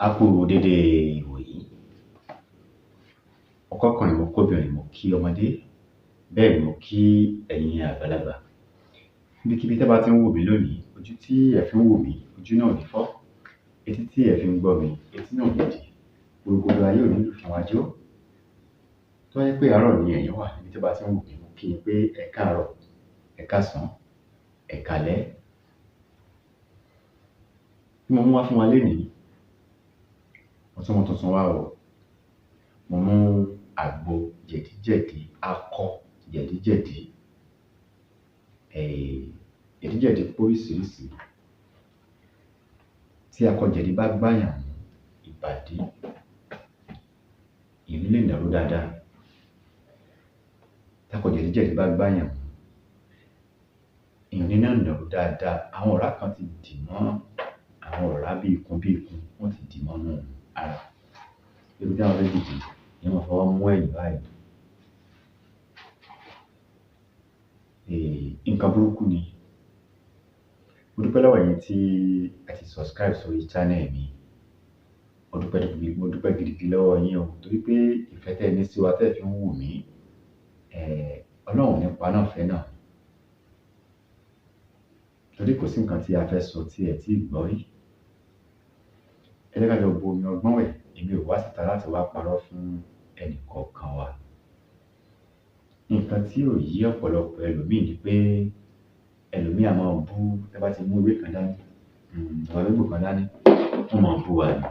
A kú dédé ìwòyí. Mo kọ́kùnrin, mo kóbìnrin, mo kí ọmọdé, bẹ́ẹ̀ ni mo kí ẹ̀yin àgbàlagbà. Níbikíbi tẹ́ bá ti ń wò mí lónìí, ojú tí ẹ fi ń wò mí, ojú náà ò ní fọ́. Etí tí ẹ fi ń gbọ́ mi, etí náà ò ní dì. Gbogbo ayé ò ní lù fún wa jó. Tó bá jẹ́ pé àárọ̀ ni ẹ̀yin wà níbi tẹ́ bá ti ń wò mí, mo kí yín pé ẹ káàárọ̀, ẹ káàsán, ẹ káalẹ́. Kí mo mú wá fún wa lénìí? Mo tún mú tuntun wá o. Mo mú àgbo jẹ̀díjẹ̀dí, akọ jẹ̀díjẹ̀dí. Jẹ̀díjẹ̀dí póríṣiríṣi. Tí akọ jẹ̀dí bá gbáyàn mú ìbàdí, èèyàn lè nàró dáadáa. Tí akọ jẹ̀díjẹ̀dí bá gbáyàn mú, èèyàn ní náà nàró dáadáa. Àwọn ọ̀rá kan ti dì mọ́, àwọn ọ̀rá bí ikùn bí ikùn, wọ́n ti dì mọ́nú ara. Ibi tí àwọn fẹ́ dìde, èèyàn máa fọwọ́ mú ẹ̀yìn báyìí. Nǹkan burúkú ni. Mo dúpẹ́ lọ́wọ́ ẹ̀yin tí ẹ ti subscribe sórí channel mi. Mo dúpẹ́ mo dúpẹ́ gidigidi lọ́wọ́ yín o, torí pé ìfẹ́ tẹ́ ẹ ní sí wa tẹ́ ẹ fi ń wò mí, Ọlọ́run ò ní paná ìfẹ́ náà. Torí kò sí nǹkan tí a fẹ́ sọ tí ẹ tí gbọ́ rí. Ẹ jẹ́ ká jọ bu omi ọgbọ́n wẹ̀. Èmi ò wá síta láti wá parọ́ fún ẹnì kọ̀ọ̀kan wa. Nǹkan tí ò yé ọ̀pọ̀lọpọ̀ ẹlòmíì ni pé ẹlòmíì á máa bú, tẹ́ bá ti mú ewé kan dání, tàbí egbò kan dání, wọ́n máa bú wa ni.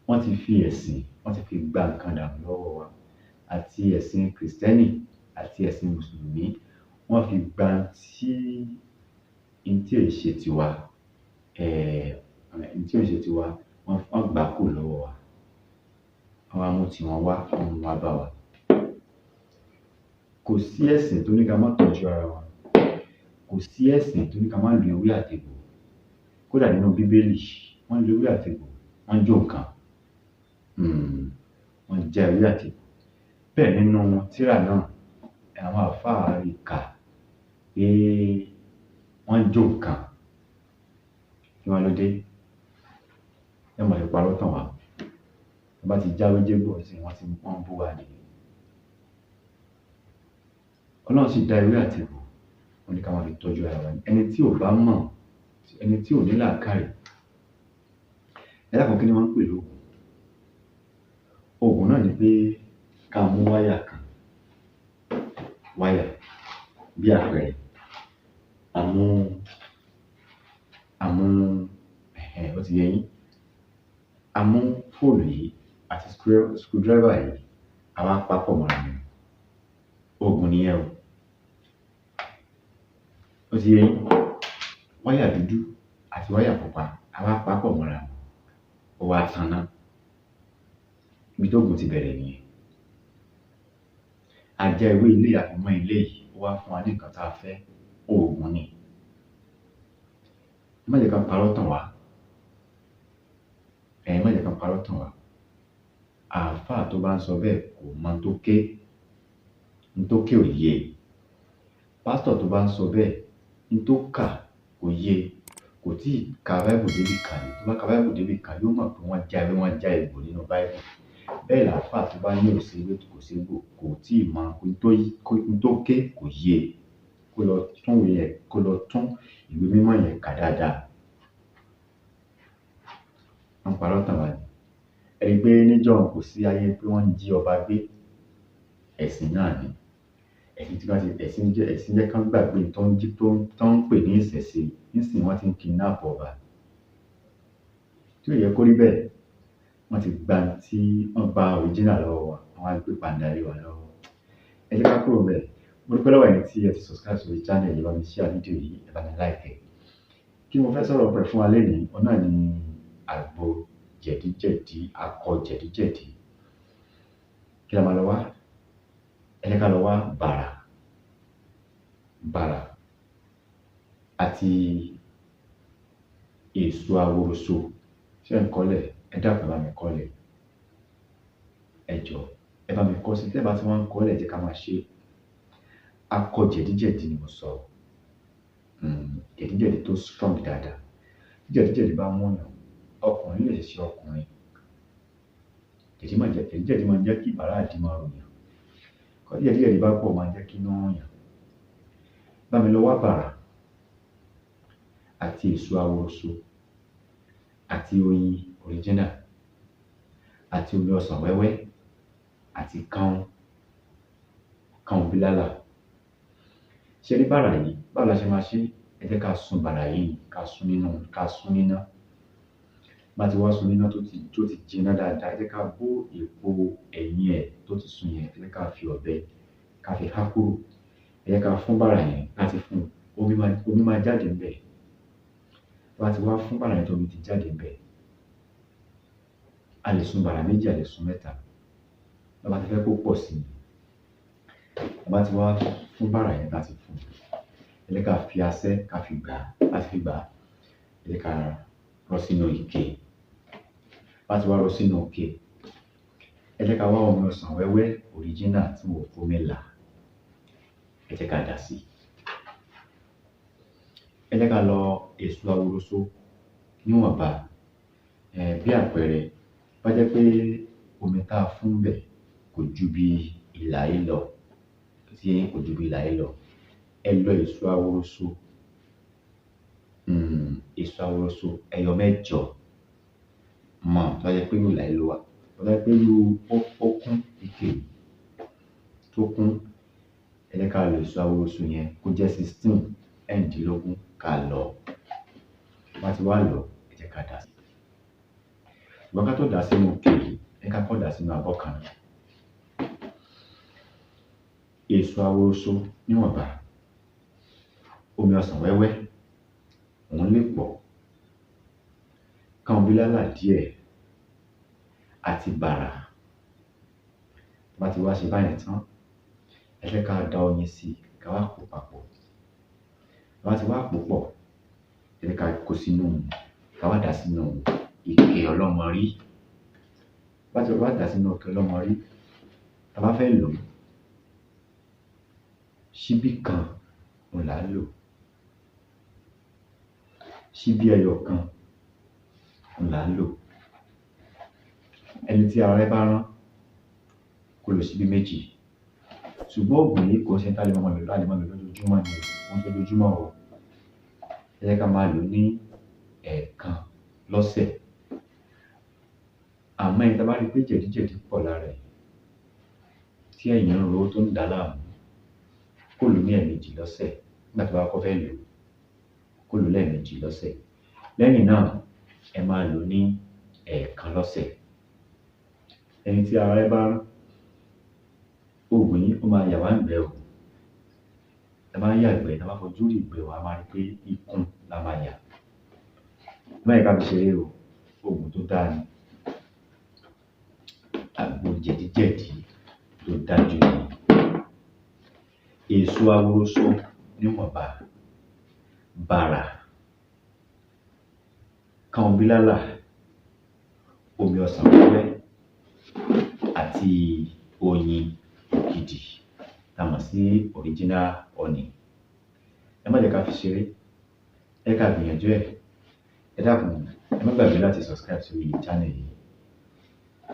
Wọ́n ti fi ẹ̀sìn, wọ́n ti fi gba nǹkan dànù lọ́wọ́ wa. Àti ẹ̀sìn Kìrìsìtẹ́nì àti ẹ̀sìn Mùsùlùmí, wọ́n fi gba tí n tí ò ṣe tiwa, n tí ò ṣe tiwa, wọ́n gbà kúrò lọ́wọ́ wa. Wọ́n wá mú tiwọn wá, wọ́n mú wá bá wa. Kò sí ẹ̀sìn tó ní ká má tọ́jú ara wa. Kò sí ẹ̀sìn tó ní ká má lo ewé àtegbò. Kódà nínú Bíbélì, wọ́n lo ewé àtegbò, wọ́n jó nǹkan. Wọ́n já ewé àtegbò. Bẹ́ẹ̀ nínú tírà náà, àwọn àlfáà rí kà pé wọ́n jó nǹkan. Kí wá ló dé? Ẹ má fi parọ́ tàn wá. Tán bá ti jáwé jégbò nísìnyí, wọ́n ti wọ́n ń bú wa nìyẹn. Ọlọ́run sì dá ewé àtegbò, ó ní ká máa fi tọ́jú ara wa. Ẹni tí ò bá mọ̀, ẹni tí ò ní làákàyè. Ẹ dákun, kí ni wọ́n ń pè lóògùn? Òògùn náà ni pé ká mú wáyà kan, wáyà bí àpẹẹrẹ, a mú ó ti yé yín. A mú fóònù yìí àti screwdriver yìí, a wá papọ̀ mọ́ra wọn. Òògùn nìyẹn o. Ó ti yé yín. Wáyà dúdú àti wáyà pupa, a wá papọ̀ mọ́ra wọn. Ó wá taná. Ibi tóògùn ti bẹ̀rẹ̀ nìyẹn. A já ewé eléyìí, a fi mọ́ eléyìí, ó wá fún wa ní nǹkan tá a fẹ́. Òògùn ni. Ẹ má jẹ́ kán parọ́ tàn wá. Ẹ má jẹ́ kán parọ́ tàn wá. Àlfáà tó bá ń sọ bẹ́ẹ̀ kò mọ n tó ké. N tó ké ò yé e. Pásítọ̀ tó bá ń sọ bẹ́ẹ̀, n tó kà kò yé e. Kò tíì ka Bible débì kan rí. Tó bá ka Bible débì kan, yóò mọ̀ pé wọ́n já ewé, wọ́n já egbò nínú Bible. Bẹ́ẹ̀ làlfáà tó bá ní ò sí ewé, kò ségbò, kò tíì mọ n tó ké kò yé e. Kó lọ tún ìwé yẹn, kó lọ tún ìwé mímọ́ yẹn kà dáadáa. Wọ́n ń parọ́ tàn wá ni. Ẹ rí i pé níjọ́un kò sí ayé pé wọ́n ń jí ọba gbé. Ẹ̀sìn náà ni. Ẹ̀sìn tí wọ́n ti, ẹ̀sìn jẹ́ kán gbàgbé tó ń jí tó ń pè ní ìṣẹ̀ṣe. Nísìnyí wọ́n ti ń kidnap ọba. Tí ò yẹ kó rí bẹ́ẹ̀. Wọ́n ti gba tí wọ́n gba original lọ́wọ́ wa, wọ́n wá gbé pàǹdà lé wa lọ́wọ́. Ẹ jẹ́ ká kúrò ńbẹ̀. Mo dúpẹ́ lọ́wọ́ ẹ̀yin tí ẹ ti subscribe sórí channel yìí, ẹ bá mi share fídíò yìí, ẹ bá mi like ẹ̀. Kí ni mo fẹ́ sọ̀rọ̀ pẹ̀ fún wa lénìí? Òun náà ni àgbo jẹ̀díjẹ̀dí, akọ jẹ̀díjẹ̀dí. Kí la máa lọ wá? Ẹ jẹ́ ká lọ wá bàrà, bàrà àti èso aworoso. Ṣé ẹ̀ ń kọ́lẹ̀? Ẹ dákun, ẹ bá mi kọ́lẹ̀. Ẹ jọ̀ọ́, ẹ bá mi kọ́ sí. Tẹ́ ẹ bá tí wọ́n ń kọ́lẹ̀, ẹ jẹ́ ká máa ṣe. Akọ jẹ̀díjẹ̀dí ni mo sọ. Jẹ̀díjẹ̀dí tó strong dáadáa. Tí jẹ̀díjẹ̀dí bá mú yàn, Ọkùnrin lè ṣiṣẹ́ ọkùnrin. Jẹ̀díjẹ̀dí máa ń jẹ́ kí ìbàrá ìdí máa ròyàn. Tí jẹ̀díjẹ̀dí bá pọ̀ máa ń jẹ́ kí inú rún yàn. Bá mi lọ wá bàrà àti èso aworoso àti oyin original àti omi ọsàn wẹ́wẹ́ àti káún bílálà. Ṣé rí bàrà yìí? Báwo la ṣe máa ṣe? Ẹ jẹ́ ká sun bàrà yìí, ká sun nínú, ká sun níná. Bá ti wá sun níná tó ti jiná dáadáa, ẹ jẹ́ ká bó èpo ẹ̀yìn ẹ̀ tó ti sun yẹn, ẹ jẹ́ ká fi ọ̀bẹ ká fi há kúrò. Ẹ jẹ́ ká fún bàrà yẹn láti fún un, omi máa jáde ńbẹ̀. Bá ti wá fún bàrà yẹn tó omi ti jáde ńbẹ̀, a lè sun bàrà méjì, a lè sun mẹ́ta. Bá ti fẹ́ kó pọ̀ sí i, bá ti wá fún bàrà yẹn láti fún un, ẹ jẹ́ ká fi asẹ́ ká fi gbà á, láti fi gbà á, ẹ jẹ́ ká rọ́ sínú ike. Bá ti wá rọ́ sínú ike, ẹ jẹ́ ká wá omi ọsàn wẹ́wẹ́ original tí wọn ò fomi là, ẹ jẹ́ ká dà sí i. Ẹ jẹ́ ká lọ èso aworoso níwọ̀nba. Bí àpẹẹrẹ, bá jẹ́ pé omi tá a fún bẹ̀ kò ju bí ìlà yìí lọ, tí kò ju bí ìlà yìí lọ, ẹ lọ èso aworoso, èso aworoso ẹyọ mẹ́jọ mọ̀ tó bá jẹ́ pé irú ìlà yìí ló wà. Tó bá jẹ́ pé irú ó kún ike tó kún, ẹ jẹ́ ká lọ èso aworoso yẹn kó jẹ́ 16 ẹ̀ẹ́dínlógún ká lọ. Bá ti wá lọ, ẹ jẹ́ ká dà sí i. Ṣùgbọ́n ká tó dà sínú ike yìí, ẹ ká kọ́ dà sínú abọ́ kan náà. Èso aworoso níwọ̀nba, omi ọsàn wẹ́wẹ́, òun lè pọ̀, káún bílálà díẹ̀ àti bàrà. Bá ti wá ṣe báyẹn tán, ẹ jẹ́ ká da oyin sí i, ká wá pò papọ̀. Bá ti wá pò pọ̀, ẹ jẹ́ ká kó sínú, ká wá dà sínú ike ọlọ́mọrí. Bá ti wá dà sínú ike ọlọ́mọrí, tá bá fẹ́ lò ó, ṣíbí kan òun là á lò. Ṣíbí ẹyọ kan òun là á lò. Ẹni tí ara rẹ̀ bá rán, kó lo ṣíbí méjì. Ṣùgbọ́n òògùn yìí kò ṣe tá lè máa lò, a lè máa lò lójoojúmọ́ ni o, kò ń ṣe ojoojúmọ́ o. Ẹ jẹ́ ká máa lò ó ní ẹ̀ẹ̀kan lọ́sẹ̀. Àmọ́ ẹni tí a bá rí pé jẹ̀díjẹ̀dí pọ̀ lára ẹ̀, tí ẹ̀yìn ń ro tó ń dà á láàmú, kó lò ó ní ẹ̀ẹ̀mejì lọ́sẹ̀ nígbà tí ó bá kọ́kọ́ fẹ́ lò ó, kó lò ó lẹ́ẹ̀mejì lọ́sẹ̀. Lẹ́yìn náà, ẹ máa lò ó ní ẹ̀ẹ̀kan lọ́sẹ̀. Ẹni tí ara rẹ̀ bá rán, òògùn yìí ó máa yà wá ńgbẹ́ o. Tá bá ń yàgbẹ́, tá bá fojú rí ìgbẹ́ wa, a máa rí pé ikun la máa yà. Ẹ má jẹ́ ká fi ṣeré o, òògùn tó dáa ni. Àgbo jẹ̀díjẹ̀dí tó dájú ni. Èso aworoso níwọ̀nba, bàrà, káún bílálà, omi ọsàn wẹ́wẹ́ àti oyin ògidì tá a mọ̀ sí original honey. Ẹ má jẹ́ ká fi ṣeré, ẹ ká gbìyànjú ẹ̀. Ẹ dákun, ẹ má gbàgbé láti subscribe sórí channel yìí.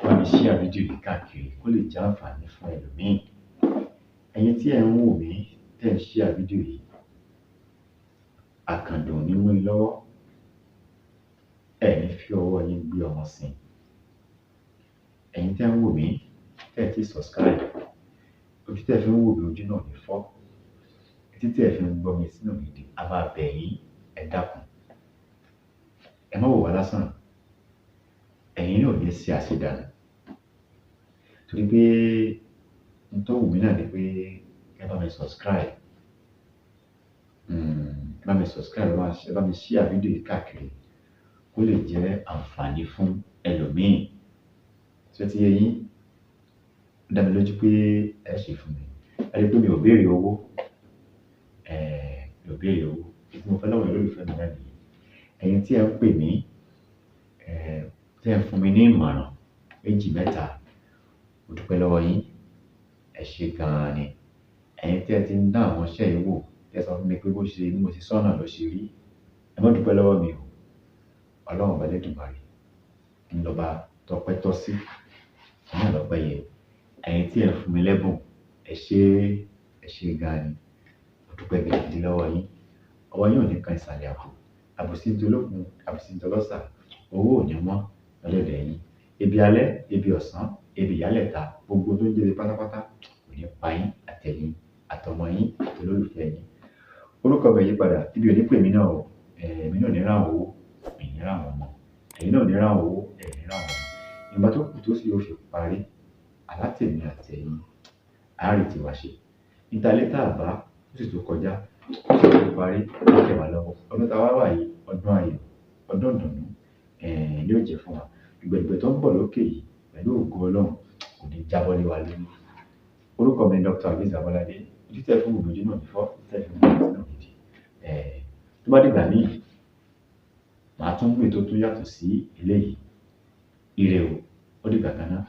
Bá mi share fídíò yìí káàkiri kó lè jẹ́ àǹfààní fún ẹlòmíì. Ẹ̀yin tí ẹ̀ ń wò mí, tẹ́ ẹ̀ ń share fídíò yìí, àkàndùn ò ní mú yín lọ́wọ́. Ẹ ní fi ọwọ́ yín gbé ọmọ sìn. Ẹ̀yin tí ẹ̀ ń wò mí, tẹ́ ẹ̀ tí subscribe, ojú tẹ́ ẹ fi ń wò mí, ojú náà ò ní fọ́. Etí tí ẹ fi ń gbọ́ mi sínú mi dì, a máa bẹ̀ yín, ẹ dákun. Ẹ má wò wá lásán. Ẹ̀yin náà ò ní ṣe àṣedànù. Torí pé ohun tó wù mí náà ni pé ẹ bá mi subscribe. Ẹ bá mi subscribe, ẹ bá mi share fídíò yìí káàkiri kó lè jẹ́ àǹfààní fún ẹlòmíì. Ṣé ti yé yín? Ó dá mi lójú pé ẹ ṣe fún mi. Ẹ rí pé mi ò béèrè owó. Mi ò béèrè owó. Èyí tí mo fẹ́ lọ́wọ́ olólùfẹ́ mi náà nìyẹn. Ẹ̀yin tí ẹ ń pè mí, tí ẹ ń fún mi ní ìmọ̀ràn méjì mẹ́ta, mo dúpẹ́ lọ́wọ́ yín. Ẹ ṣé gan-an ni. Ẹ̀yin tí ẹ ti ń dán àwọn iṣẹ́ yìí wò, tí ẹ sọ fún mi pé bó ṣe bí mo ṣe sọ́nà ló ṣe rí. Ẹ má dúpẹ́ lọ́wọ́ mi o. Ọlọ́run ọba Elédùmarè Ńlọba tọpẹ́ tọ́ sí, náà lọ́pẹ́ yẹ. Ẹ̀yin tí ẹ̀ ń fún mi lẹ́bùn, ẹ ṣé, ẹ ṣé gan ni. Mo dúpẹ́ gidigidi lọ́wọ́ yín. Ọwọ́ yín ò ní kan ìsàlẹ̀ àpò. Àbòsí ń tolókun, àbòsí ń tọlọ́sà, owó ò ní wọ́n lọ́dẹ̀dẹ̀ yín. Ebi alẹ́, ebi ọ̀sán, ebi ìyálẹ̀ta, gbogbo tó ń jẹ́ pátápátá kò ní pa yín àtẹ̀yin, àtọmọ yín, àtolólùfẹ́ yín. Orúkọ mi ò yí padà, ibi ò ní pè mí náà o. Èmi náà ò ní ràn owó, mi ní ràn ọmọ. Ẹ̀yin náà ò ní ràn owó, ẹ̀ ní ràn ọmọ. Ìgbà tó kù tó sì yóò fi parí, alátèmi àtẹ̀yin, á rí tiwa ṣe. Níta létà àbá ó sì tó kọjá, ó sì tó parí, ó tẹ̀ wá lọ́wọ́. Ọdún tá a wá wà yìí, ọdún ayọ̀, ọdún ìdùnnú, yóò jẹ́ fún wa. Dùgbẹ̀dùgbẹ̀ tó ń bọ̀ lókè yìí pẹ̀lú ògo Ọlọ́run kò ní jábọ́ lé wa lórí. Orúkọ mi ni Dr. Azeez Abolade. Ojú tẹ́ fún mi ojú náà ní fọ́, ojú tẹ́ fún mi ojú náà ní di. Tó bá dìgbà míì, màá tún mú ètò tó yàtọ̀ sí eléyìí. Ire o, ó dìgbà kan náà.